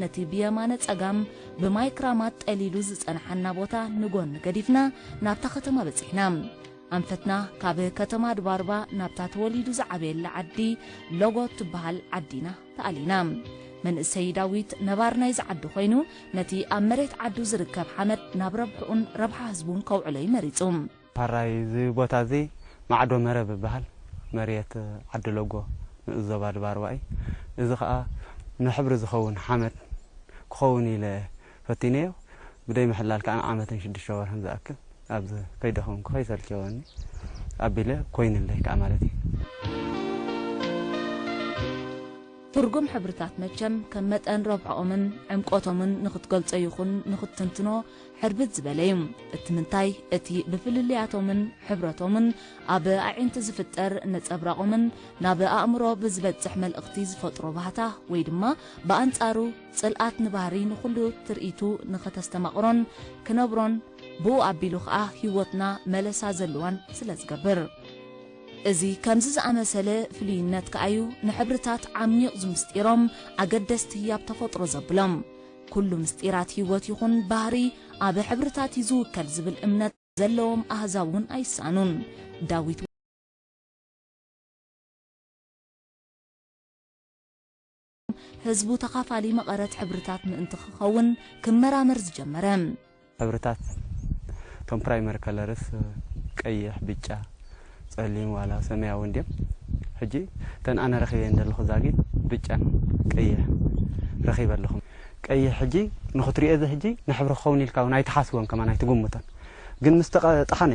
ነቲ ብየማነ ጸጋም ብማይ ክራማት ጠሊሉ ዝጸንሓና ቦታ ንጎኒ ገዲፍና ናብታ ከተማ በጺሕና። ኣንፈትና ካብ ከተማ ድባርባ ናብታ ተወሊዱ ዝዓበየላ ዓዲ ሎጎ ትበሃል ዓዲና ተኣሊና። መንእሰይ ዳዊት ነባር ናይዚ ዓዲ ኮይኑ፣ ነቲ ኣብ መሬት ዓዱ ዝርከብ ሓመድ ናብ ረብሕኡን ረብሓ ህዝቡን ከውዕሎ እዩ መሪጹ። ፓራይ እዚ ቦታ እዚ ማዕዶ መረብ ይበሃል። መሬት ዓዲ ሎጎ ንኡስ ዞባ ድባርባ እዩ። እዚ ኸኣ ንሕብሪ ዝኸውን ሓመድ ክኸውን ኢለ ፈቲነዮ። ብደይ ምሕላል ከኣ ዓመትን ሽዱሽተ ወርሕን ዝኣክል ኣብዚ ከይደኸምኩ ከይሰልቸወኒ ኣቢለ ኮይኑለይ ከኣ ማለት እዩ። ትርጉም ሕብርታት መቸም ከም መጠን ረብሕኦምን ዕምቆቶምን ንኽትገልጾ ይኹን ንኽትትንትኖ ሕርብት ዝበለ እዩ። እቲ ምንታይ፣ እቲ ብፍልልያቶምን ሕብረቶምን ኣብ ኣዒንቲ ዝፍጠር ነጸብራቖምን ናብ ኣእምሮ ብዝበጽሕ መልእኽቲ ዝፈጥሮ ባህታ ወይ ድማ ብኣንጻሩ ጽልኣት ንባህሪ ንኹሉ ትርኢቱ ንኸተስተማቕሮን ክነብሮን ብኡ ኣቢሉ ኸኣ ህይወትና መለሳ ዘለዋን ስለ ዝገብር። እዚ ከምዚ ዝኣመሰለ ፍሉይነት ከኣዩ ንሕብርታት ዓሚቕ ዝምስጢሮም ኣገደስቲ ህያብ ተፈጥሮ ዘብሎም። ኩሉ ምስጢራት ህይወት ይኹን ባህሪ ኣብ ሕብርታት እዩ ዝውከል ዝብል እምነት ዘለዎም ኣህዛብ እውን ኣይሳኑን። ዳዊት ህዝቡ ተኻፋሊ መቐረት ሕብርታት ምእንቲ ክኸውን ክመራመር ዝጀመረ። ሕብርታት እቶም ፕራይመሪ ከለርስ ቀይሕ፣ ብጫ፣ ጸሊም ዋላ ሰማያዊ እንድዮም። ሕጂ እተን ኣነ ረኺበየን ዘለኹ ዛጊት ብጫን ቀይሕ ረኺበ ኣለኹ። ቀይሕ ሕጂ ንኽትሪኦ እዚ ሕጂ ንሕብሪ ክኸውን ኢልካ እውን ኣይትሓስቦን ከማን ኣይትግምቶን። ግን ምስ ተቐ-፣ ጠሓነ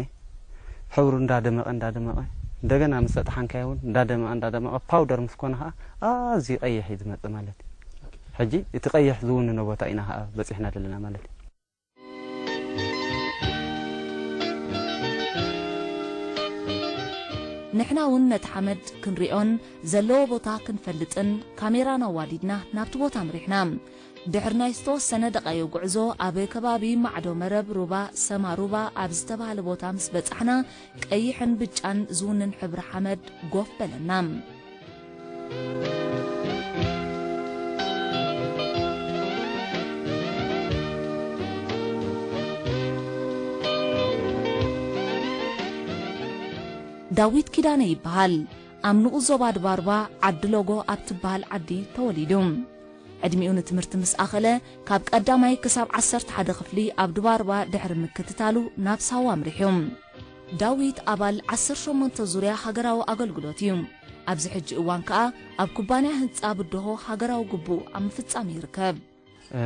ሕብሩ እንዳደመቐ እንዳደመቐ እንደገና ምስ ተጠሓንካዮ እውን እንዳደመቐ እንዳደመቐ ፓውደር ምስ ኮነ ኸዓ ኣዝዩ ቀይሕ እዩ ዝመጽእ ማለት እዩ። ሕጂ እቲ ቀይሕ ዝውንኖ ቦታ ኢና ኸዓ በጺሕና ዘለና ማለት እዩ። ንሕና እውን ነቲ ሓመድ ክንሪኦን ዘለዎ ቦታ ክንፈልጥን ካሜራና ኣዋዲድና ናብቲ ቦታ ኣምሪሕና። ድሕሪ ናይ ዝተወሰነ ደቓይቕ ጉዕዞ ኣብ ከባቢ ማዕዶ መረብ ሩባ ሰማ ሩባ ኣብ ዝተባህለ ቦታ ምስ በጻሕና ቀይሕን ብጫን ዝውንን ሕብሪ ሓመድ ጎፍ በለና። ዳዊት ኪዳነ ይበሃል። ኣብ ንኡስ ዞባ ድባርባ ዓዲ ሎጎ ኣብ ትበሃል ዓዲ ተወሊዱ። ዕድሚኡ ንትምህርቲ ምስ ኣኸለ ካብ ቀዳማይ ክሳብ ዓሰርተ ሓደ ክፍሊ ኣብ ድባርባ ድሕሪ ምክትታሉ ናብ ሳዋ ኣምሪሑ። ዳዊት ኣባል ዓሰርተ ሸሞንተ ዙርያ ሃገራዊ ኣገልግሎት እዩ። ኣብዚ ሕጂ እዋን ከኣ ኣብ ኩባንያ ህንጻ ብድሆ ሃገራዊ ግቡእ ኣብ ምፍጻም ይርከብ። እ፣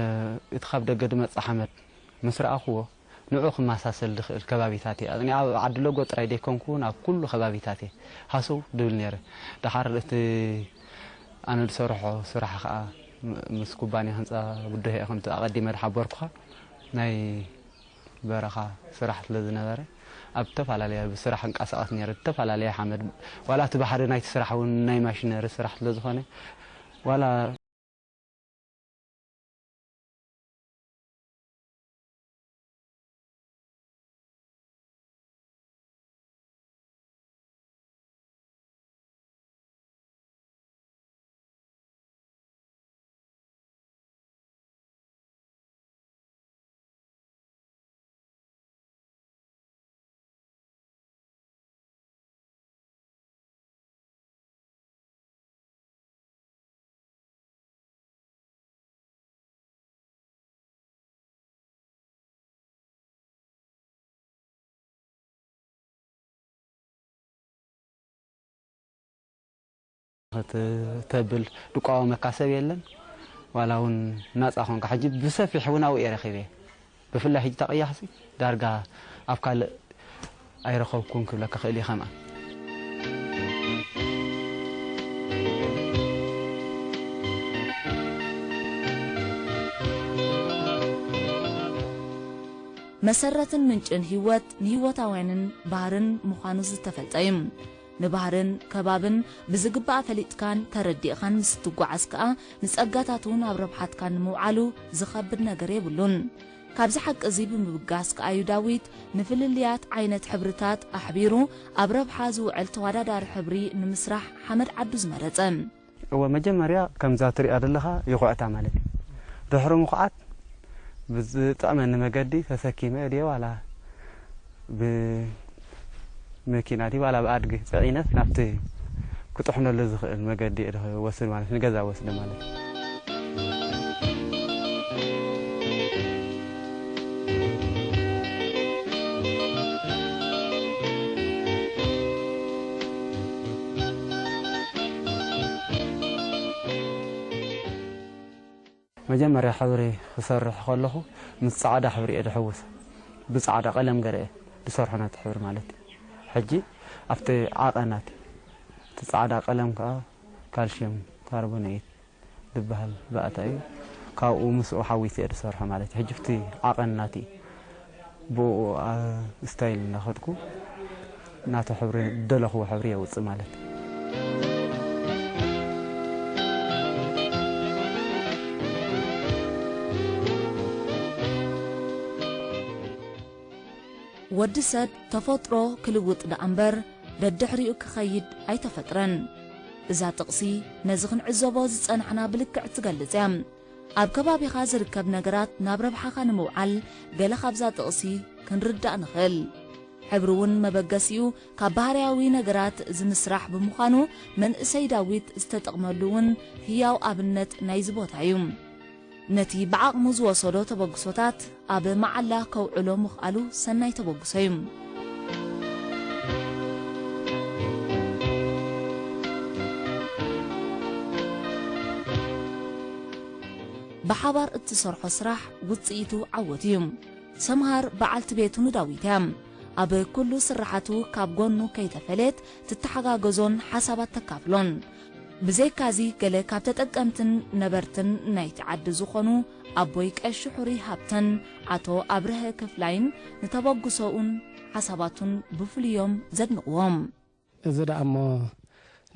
እቲ ካብ ደገ ዝመጽእ ሓመድ ምስ ረኣኽዎ ንዕኡ ክመሳሰል ዝኽእል ከባቢታት እየ። እኔ ኣብ ዓዲ ሎጎ ጥራይ ዘይኮንኩ እውን ኣብ ኩሉ ከባቢታት እየ ሃሰው ድብል ነይረ። ደሓር እቲ ኣነ ዝሰርሖ ስራሕ ኸዓ ም-፣ ምስ ኩባንያ ህንፃ ብድሆ እየ ከምቲ ኣቐዲመ ዝሓበርኩኻ ናይ በረኻ ስራሕ ስለ ዝነበረ ኣብ ዝተፈላለየ ብስራሕ እንቀሳቐስ ነይረ። ዝተፈላለየ ሓመድ ዋላ እቲ ባሕሪ ናይቲ ስራሕ እውን ናይ ማሽነሪ ስራሕ ስለ ዝኾነ ዋላ ክትብል ድቋወመካ ሰብ የለን። ዋላ እውን ናጻ ኾንካ ሕጂ ብሰፊሕ እውን ኣብኡ እየ ረኺበ። ብፍላይ ሕጂ ተቐያሕሲ ዳርጋ ኣብ ካልእ ኣይረኸብኩን ክብለካ ክእል እየ። ከምኣ መሰረትን ምንጭን ህይወት ንህይወታውያንን ባህርን ምዃኑ ዝተፈልጠ እዩ። ንባህርን ከባብን ብዝግባእ ፈሊጥካን ተረዲእኻን ምስ እትጓዓዝ ከኣ ንጸጋታቱ ናብ ረብሓትካ ንምውዓሉ ዝኸብድ ነገር የብሉን። ካብዚ ሓቂ እዚ ብምብጋስ ከኣ እዩ ዳዊት ንፍልልያት ዓይነት ሕብርታት ኣሕቢሩ ኣብ ረብሓ ዝውዕል ተወዳዳሪ ሕብሪ ንምስራሕ ሓመድ ዓዱ ዝመረጸ። እወ፣ መጀመርያ ከምዛ ትሪኣ ዘለኻ ይኹዕታ ማለት እዩ። ድሕሪ ምኹዓት ብዝጥዕመኒ መገዲ ተሰኪመ ድየ ዋላ ብመኪና ድዩ ዋላ ብኣድጊ ጽዒነት ናብቲ ክጥሕነሉ ዝኽእል መገዲ እየ ዝወስድ ማለት፣ ንገዛ ወስደ ማለት። መጀመርያ ሕብሪ ክሰርሕ ከለኹ ምስ ጻዕዳ ሕብሪ እየ ዝሕውስ። ብጻዕዳ ቀለም ገይረ እየ ዝሰርሖ ነቲ ሕብሪ ማለት እዩ። ሕጂ ኣብቲ ዓቐናት እቲ ጻዕዳ ቀለም ከኣ ካልሽየም ካርቦኔት ዝበሃል ባእታ እዩ። ካብኡ ምስኡ ሓዊሰ እየ ዝሰርሖ ማለት እዩ። ሕጂ ኣብቲ ዓቐን ናቲ ብኡ፣ ኣ፣ ስታይል እናኸድኩ ናቱ ሕብሪ፣ ዝደለኽዎ ሕብሪ የውፅእ ማለት እዩ። ወዲ ሰብ ተፈጥሮ ክልውጥ ደኣ እምበር ደድሕሪኡ ክኸይድ ኣይተፈጥረን። እዛ ጥቕሲ ነዚ ክንዕዘቦ ዝጸናሕና ብልክዕ ትገልጽ እያ። ኣብ ከባቢኻ ዝርከብ ነገራት ናብ ረብሓኻ ንምውዓል ገለ ካብዛ ጥቕሲ ክንርዳእ ንኽእል። ሕብሪ እውን መበገሲኡ ካብ ባህርያዊ ነገራት ዝምስራሕ ብምዃኑ መንእሰይ ዳዊት ዝተጠቕመሉ እውን ህያው ኣብነት ናይዚ ቦታ እዩ። ነቲ ብዓቕሙ ዝወሰዶ ተበግሶታት ኣብ መዓላ ከውዕሎ ምኽኣሉ ሰናይ ተበግሶ እዩ። ብሓባር እትሰርሖ ስራሕ ውጽኢቱ ዓወት እዩ። ሰምሃር በዓልቲ ቤቱ ንዳዊት እያ። ኣብ ኩሉ ስርሓቱ ካብ ጎኑ ከይተፈለየት ትተሓጋገዞን ሓሳባት ተካፍሎን። ብዘይካዚ ገለ ካብ ተጠቀምትን ነበርትን ናይቲ ዓዲ ዝኾኑ ኣቦይ ቀሺ ሕሩይ ሃብተን ኣቶ ኣብርሀ ክፍላይን ንተበግሶኡን ሓሳባቱን ብፍሉዮም ዘድንቕዎም። እዚ ደኣ እሞ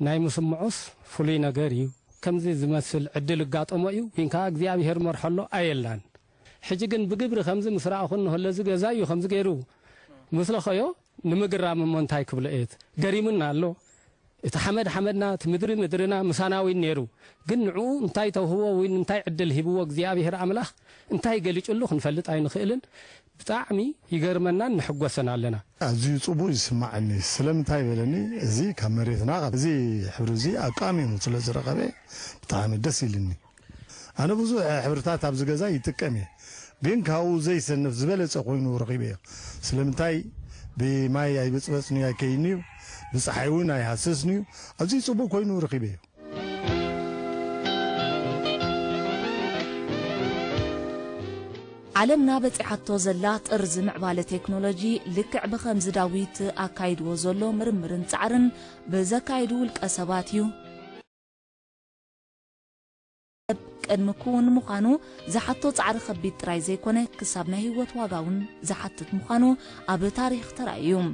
ናይ ምስምዑስ ፍሉይ ነገር እዩ። ከምዚ ዝመስል ዕድል እጋጠሞ እዩ፣ ወይን ከኣ እግዚኣብሄር መርሖ ኣሎ ኣየላን። ሕጂ ግን ብግብሪ ከምዚ ምስ ረኣኹ እንሆ ለዚ ገዛ እዩ ከምዚ ገይሩ ምስ ለኸዮ ንምግራም እሞ እንታይ ክብሎ እየ? ገሪሙና ኣሎ። እቲ ሓመድ ሓመድና፣ እቲ ምድሪ ምድርና ምሳና እውን ነይሩ። ግን ንዕኡ እንታይ ተውህቦ ወይ እንታይ ዕድል ሂብዎ እግዚኣብሄር ኣምላኽ እንታይ ገሊጹሉ ክንፈልጥ ኣይንኽእልን። ብጣዕሚ ይገርመናን ንሕጎሰን ኣለና። ኣዝዩ ጽቡቕ ይስምዓኒ። ስለምንታይ በለኒ፣ እዚ ካብ መሬትና፣ ካብ እዚ ሕብሪ እዚ ኣቃሚሙ ስለ ዝረኸበ ብጣዕሚ ደስ ኢልኒ። ኣነ ብዙሕ ሕብርታት ኣብዚ ገዛ ይጥቀም እየ፣ ግን ካብኡ ዘይሰንፍ ዝበለጸ ኮይኑ ረኺበዮ። ስለምንታይ ብማይ ኣይብጽበጽንዩ ኣይከይንዩ፣ ብጸሓይ እውን ኣይሃስስንዩ፣ ኣዝዩ ጽቡቕ ኮይኑ ረኺበዮ። ዓለምና በጺሓቶ ዘላ ጥርዚ ምዕባለ ቴክኖሎጂ ልክዕ ብኸምዚ ዳዊት ኣካይድዎ ዘሎ ምርምርን ጻዕርን ብዘካይዱ ውልቀ ሰባት እዩ። ሰብ ቅድሚ ክውን ምዃኑ ዝሓቶ ጻዕሪ ከቢድ ጥራይ ዘይኮነ ክሳብ ናይ ህይወት ዋጋ እውን ዝሓትት ምዃኑ ኣብ ታሪኽ ተራእዩ እዩ።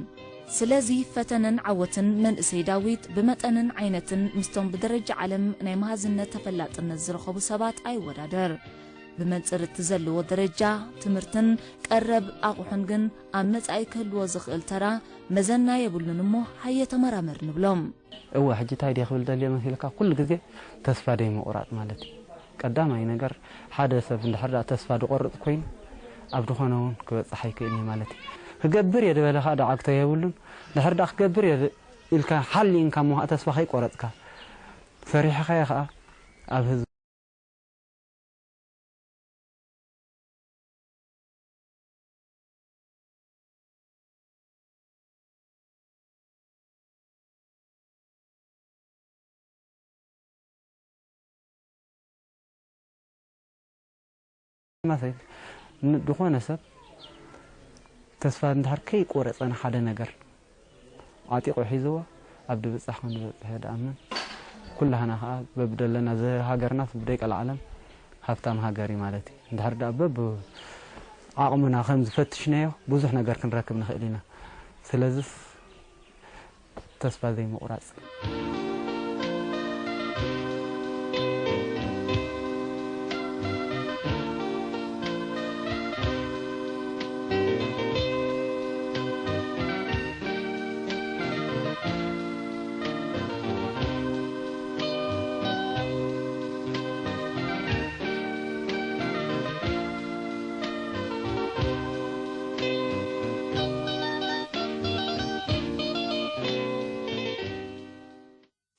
ስለዚ ፈተነን ዓወትን መንእሰይ ዳዊት ብመጠንን ዓይነትን ምስቶም ብደረጃ ዓለም ናይ መሃዝነት ተፈላጥነት ዝረኸቡ ሰባት ኣይወዳደር። ብመንጽር እቲ ዘለዎ ደረጃ ትምህርትን ቀረብ ኣቑሑን ግን ኣብ መጻኢ ክህልዎ ዝኽእል ተራ መዘና የብሉን እሞ ሃየ ተመራመር ንብሎም። እወ ሕጂ እንታይ ድየ ክብል ደልየ መሲልካ ኩሉ ግዜ ተስፋ ደይ ምቑራጽ ማለት እዩ። ቀዳማይ ነገር ሓደ ሰብ እንድሕር ደኣ ተስፋ ድቆርጽ ኮይኑ ኣብ ድኾነ እውን ክበጽሕ ኣይክእልን እዩ ማለት እዩ። ክገብር እየ ድበለ ከኣ ደዓግቶ የብሉን። ድሕር ደኣ ክገብር እየ ኢልካ ሓሊንካ እሞ ከኣ ተስፋ ከይቆረጽካ ሰሪሕኻዮ ከኣ ኣብ ህዝቢ ማሰል ዝኾነ ሰብ ተስፋ እንድሕር ከይቆረጸ ንሓደ ነገር ዓጢቑ ሒዝዎ ኣብ ድብጻሕ ከም ዝበጽሕ እየ ድኣምን። ኩላህና ከኣ በብደለና እዚ ሃገርናስ ብደይ ቀልዓለም ሃብታም ሃገር እዩ ማለት እዩ። እንድሕር ደኣ በብዓቕምና ከም ዝፈትሽናዮ ብዙሕ ነገር ክንረክብ ንኽእል ኢና። ስለዝስ ተስፋ ዘይምቑራጽ።